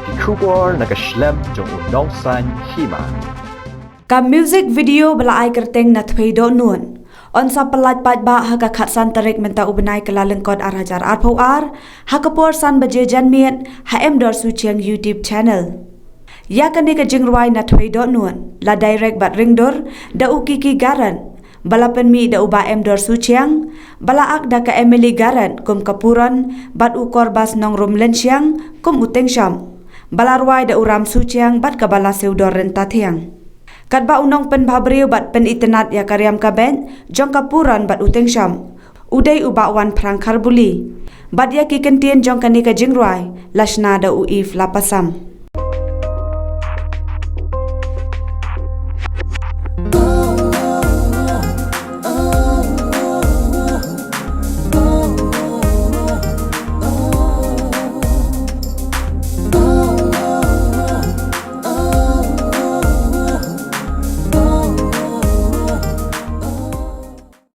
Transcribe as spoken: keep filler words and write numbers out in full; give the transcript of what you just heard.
Ki khubor na ka shlem jong u nongsan hima. Ka music video ba la ai kyrteng Na Thwei Dohnud yn sa pyllait paidbah ha ka khatsan tarik mynta u bnai Kyllalyngkot ar hajar arphew ar, ha ka por san baje janmiet, ha Em Dor Suchiang YouTube channel. Ïa kane ka jingrwai Na Thwei Dohnud la direct bad ringdur da u Kiki Garrett, ba la pynmih da u Bah Em Dor Suchiang, ba la ak da ka Emily Garrett kum ka Puron bad u Korbas Nongrum Lynchiang kum u Tyngshop, ba la rwai da u Ram Suchiang bad ka Balasiew Dor Ryntathiang. Katba u nongpynbhabriew bad pynitynnad ïa ka riam ka beit jong ka Puron bad u Tyngshop u dei u Bah Wanphrang Kharbuli, bad ïa ki kyntien jong kane ka jingrwai la shna da u Eve Lapasam.